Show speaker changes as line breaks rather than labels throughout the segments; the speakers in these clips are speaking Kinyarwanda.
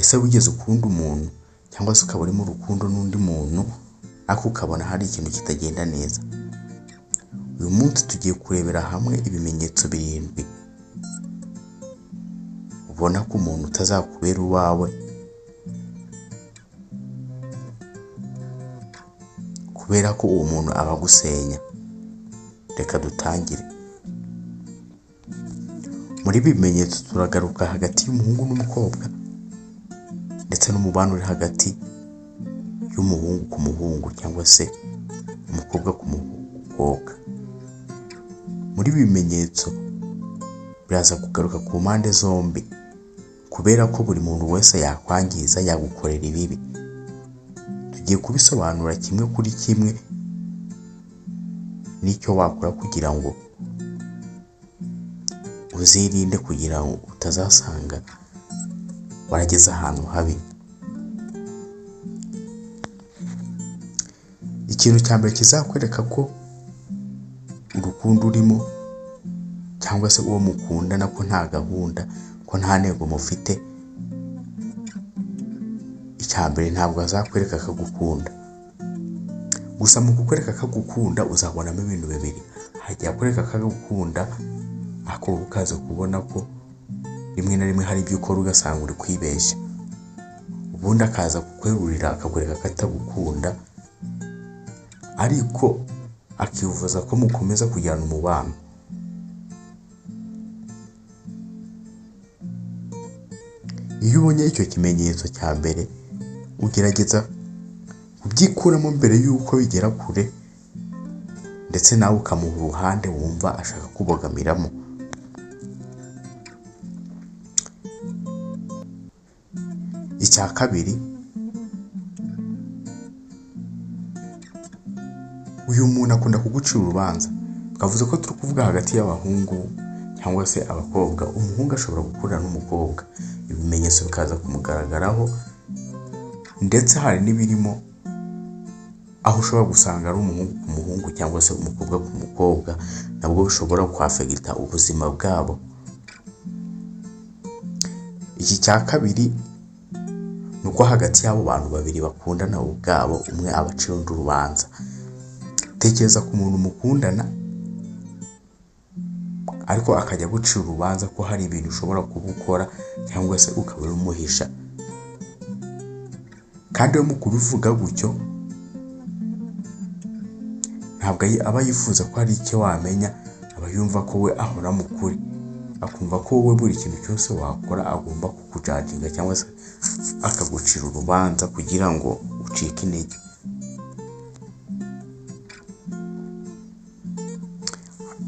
Ese wigeze ukunda umuntu cyangwa se ukaba uri mu rukundo n'undi muntu ariko ukabona hari ikintu kitagenda neza? Uyu munsi tugiye kurebera hamwe ibimenyetso 7 ubona ko umuntu utazakubera uwawe kubera ko uwo muntu aba agusenya. Reka dutangire. Muri ibi bimenyetso turagaruka hagati y'umuhungu n'umukobwa ndetse n'umubano uri hagati y'umuhungu ku muhungu cyangwa se umukobwa ku mukobwa. Muri ibi bimenyetso biraza kugaruka ku mpande zombi kubera ko buri muntu wese yakwangiza, yagukorera ibibi. Tugiye kubisobanura kimwe kuri kimwe n'icyo wakora kugira ngo uzirinde, kugira ngo utazasanga warageze ahantu habi. Ikintu cya mbere kizakwereka ko urukundo urimo cyangwa se uwo mukundana ko nta gahunda, ko nta ntego mufite, icya mbere ntabwo azakwereka ko agukunda. Gusa mu kukwereka ko agukunda uzabonamo ibintu bibiri. Hajya akwereka ko agukunda ariko wowe ukaza kubona ko rimwe na rimwe hari ibyo ukora ugasanga uri kwibeshya, ubundi akaza kukwerurira akakwereka ko atagukunda ariko akifuza ko mukomeza kugirana umubano. Iyo ubonye icyo kimenyetso cya mbere ugerageza kubyikuramo mbere y'uko bigera kure, ndetse nawe ukamuha uruhande wumva ashaka kubogamiramo. Icya kabiri, uyu muntu akunda kugucira urubanza. Twavuze ko turi kuvuga hagati y'abahungu cyangwa se abakobwa. Umuhungu ashobora gukundana n'umukobwa, ibimenyetso bikaza kumugaragaraho, ndetse hari n'ibirimo aho ushobora gusanga ari umuhungu ku muhungu cyangwa se umukobwa ku mukobwa, nabwo bishobora kwafegita ubuzima bwabo. Iki cya kabiri ni uko hagati y'abo bantu babiri bakundana ubwabo, umwe aba acira undi urubanza. Tekereza ku muntu mukundana ariko akajya gucira urubanza ko hari ibintu ushobora kuba ukora cyangwa se ukaba urumuhisha, kandi we mu kubivuga gutyo ntabwo aba yifuza ko hari icyo wamenya, aba yumva ko we ahora mu kuri, akumva ko wowe buri kintu cyose wakora agomba kukujajinga cyangwa se akagucira urubanza kugira ngo ucike intege.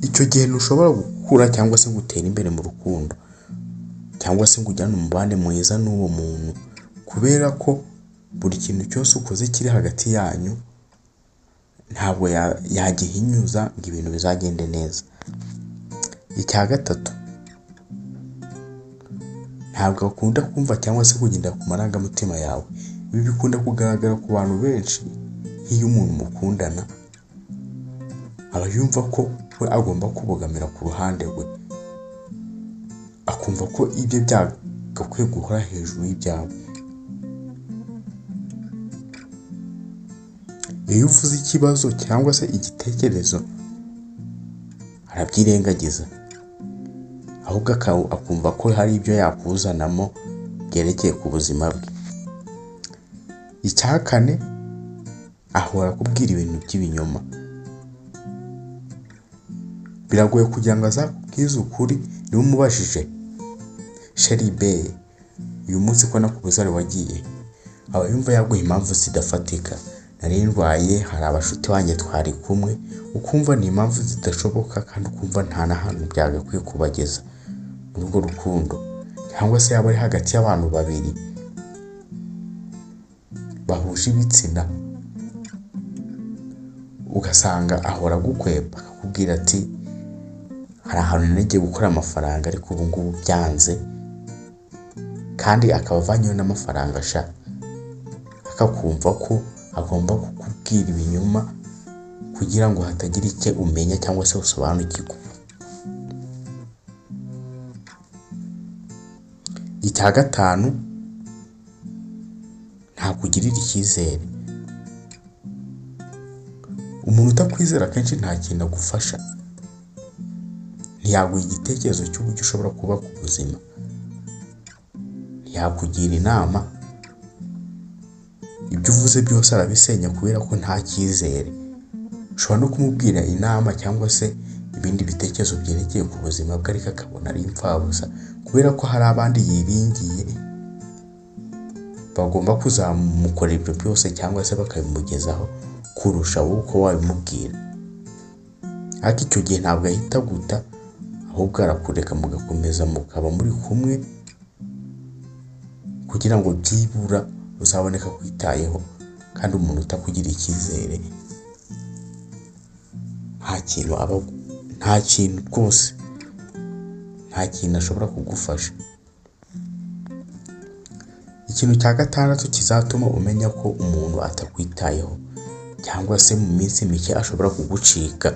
Icyo gihe ntushobora gukura cyangwa se ngo utere imbere mu rukundo cyangwa se ngo ujyane umubano mwiza n'uwo muntu, kubera ko buri kintu cyose ukoze kiri hagati yanyu ntabwo yagihinyuza ngo ibintu bizagende neza. Icya gatatu, ntabwo akunda kumva cyangwa se kugendera ku marangamutima yawe. Ibi bikunda kugaragara ku bantu benshi nk'iyo umuntu mukundana aba yumva ko we agomba kubogamira ku ruhande rwe, akumva ko ibye byagakwiye guhora hejuru y'ibyawe. Iyo uvuze ikibazo cyangwa se igitekerezo arabyirengagiza, ahubwo akumva ko hari ibyo yakuzanamo byerekeye ku buzima bwe. Icya kane, ahora akubwira ibintu by'ibinyoma. Biragoye kugira ngo azakubwize ukuri. Niba umubajije sheri be uyu munsi ko nakubuze ari wagiye, aba yumva yaguha impamvu zidafatika. Nari ndwaye, hari abashuti banjye twari kumwe, ukumva ni impamvu zidashoboka kandi ukumva nta n'ahantu byagakwiye kubageza muri urwo rukundo. Cyangwa se yaba ari hagati y'abantu babiri bahuje ibitsina, ugasanga ahora agukwepa akakubwira ati hari ahantu nari gukora amafaranga ariko ubu ngubu byanze, kandi akaba avanyeyo n'amafaranga sha, akakumva ko agomba kukubwira ibinyoma kugira ngo hatagira icyo umenya cyangwa se usobanukirwa. Icya gatanu, Ntakugirira icyizere. Umuntu utakwizera akenshi nta kintu agufasha, ntiyaguha igitekerezo cy'uburyo ushobora kuba ku buzima, ntiyakugira inama, ibyo uvuze byose arabisenya kubera ko nta cyizere. Ushobora no kumubwira inama cyangwa se ibindi bitekerezo byerekeye ku buzima bwe, ariko akabona ari imfabusa kubera ko hari abandi yiringiye bagomba kuzamukorera ibyo byose cyangwa se bakabimugezaho kurusha wowe uko wabimubwira. Ariko icyo gihe ntabwo ahita aguta, ahubwo arakureka mugakomeza mukaba muri kumwe kugira ngo byibura uzaboneka akwitayeho. Kandi umuntu utakugira icyizere nta kintu aba, nta kintu rwose, nta kintu ashobora kugufasha. Ikintu cya gatandatu kizatuma umenya ko umuntu atakwitayeho cyangwa se mu minsi mike ashobora kugucika,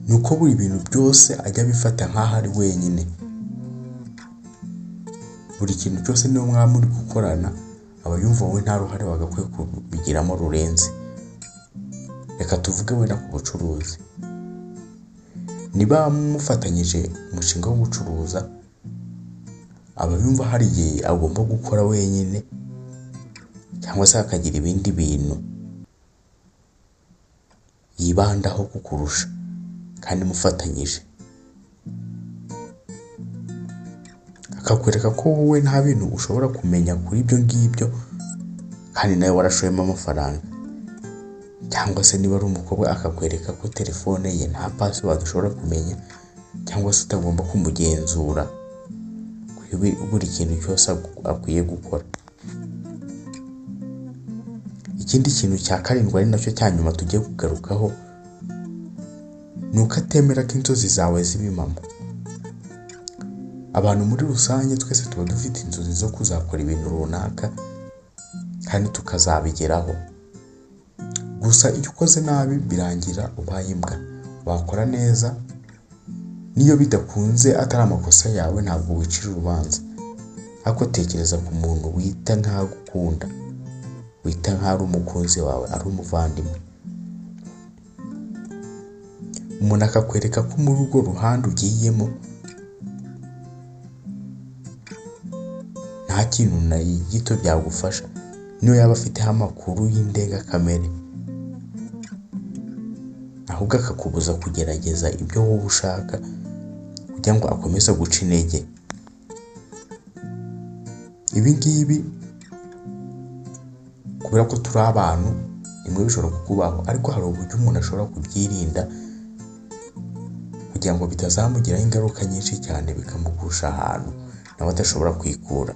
ni uko buri bintu byose ajya abifata nk'aho ari wenyine. Buri kintu cyose niyo mwaba muri gukorana aba yumva wowe nta ruhare wagakwiye kubigiramo rurenze. Reka tuvuge wenda ku bucuruzi, niba mufatanyije umushinga wo gucuruza, aba yumva hari igihe agomba gukora wenyine cyangwa se akagira ibindi bintu yibandaho kukurusha kandi mufatanyije. Akakwereka ko wowe nta bintu ushobora kumenya kuri ibyo ngibyo kandi nawe warashoyemo amafaranga. Cyangwa se niba ari umukobwa akakwereka ko telefone ye nta password ushobora kumenya cyangwa se utagomba kumugenzura kuri buri kintu cyose akwiye gukora. Ikindi kintu cya karindwi ari nacyo cya nyuma tugiye kugarukaho, ni uko atemera ko inzozi zawe ziba impamo. Abantu muri rusange twese tuba dufite inzozi zo kuzakora ibintu runaka kandi tukazabigeraho. Gusa iyo ukoze nabi birangira ubaye imbwa, wakora neza niyo bidakunze atari amakosa yawe ntabwo wicira urubanza. Ariko tekereza ku muntu wita nk'aho agukunda, wita nk'aho ari umukunzi wawe, ari umuvandimwe, umuntu akakwereka ko muri urwo ruhande ugiyemo nta kintu na gito byagufasha, niyo yaba afiteho amakuru y'indengakamere, ahubwo akakubuza kugerageza ibyo wowe ushaka kugira ngo akomeze guca intege. Ibi ngibi kubera ko turi abantu rimwe bishobora kukubaho, ariko hari uburyo umuntu ashobora kubyirinda kugira ngo bitazamugiraho ingaruka nyinshi cyane bikamugusha ahantu nawe adashobora kwikura.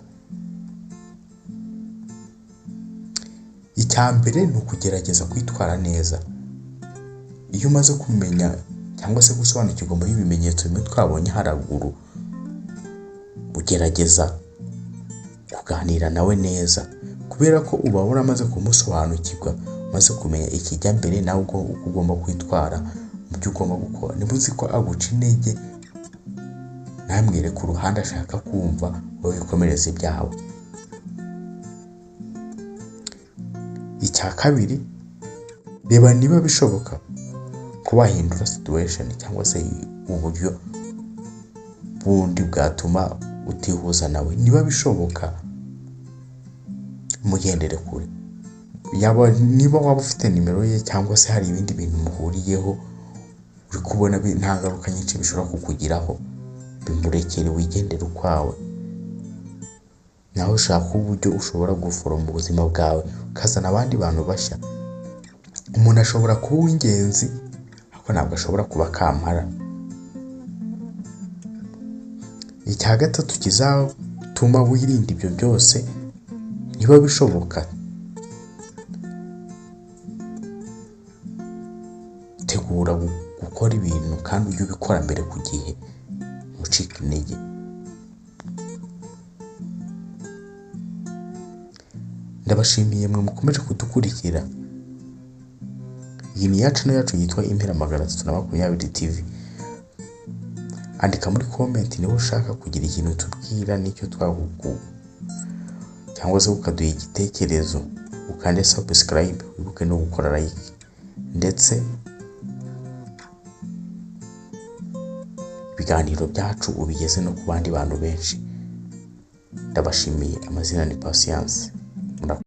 Icya mbere ni ukugerageza kwitwara neza. Iyo umaze kumenya cyangwa se gusobanukirwa muri ibi bimenyetso bimwe twabonye haraguru, ugerageza kuganira nawe neza kubera ko uba waramaze kumusobanukirwa, umaze kumenya ikijya mbere nawe uko ugomba kwitwara mu byo ugomba gukora. Niba uzi ko aguca intege, ntamwereke uruhande ashaka kumva, wowe wikomereze ibyawe. Icya kabiri, reba niba bishoboka ko wahindura situation cyangwa se uburyo bundi bwatuma utihuza nawe. Niba bishoboka mugendere kure, yaba niba waba ufite nimero ye cyangwa se hari ibindi bintu muhuriyeho uri kubona nta ngaruka nyinshi bishobora kukugiraho, bimurekere wigendere ukwawe. Nawe ushaka uburyo ushobora guforoma ubuzima bwawe ukazana abandi bantu bashya. Umuntu ashobora kuba uw'ingenzi ariko ntabwo ashobora kuba kampara. Icya gatatu kizatuma wirinda ibyo byose, niba bishoboka tegura gukora ibintu kandi ujye ubikora mbere ku gihe, ntucike intege. Ndabashimiye mwe mukomeje kudukurikira. Iyi ni ya channel yacu yitwa Impera 320 TV. Andika muri comment niba ushaka kugira ikintu tubwira n'icyo twahugu, cyangwa se ukaduha igitekerezo. Ukande subscribe, wibuke no gukora like, ndetse ibiganiro byacu ubigeze no ku bandi bantu benshi. Ndabashimiye. Amazina ni Patience. Murakoze.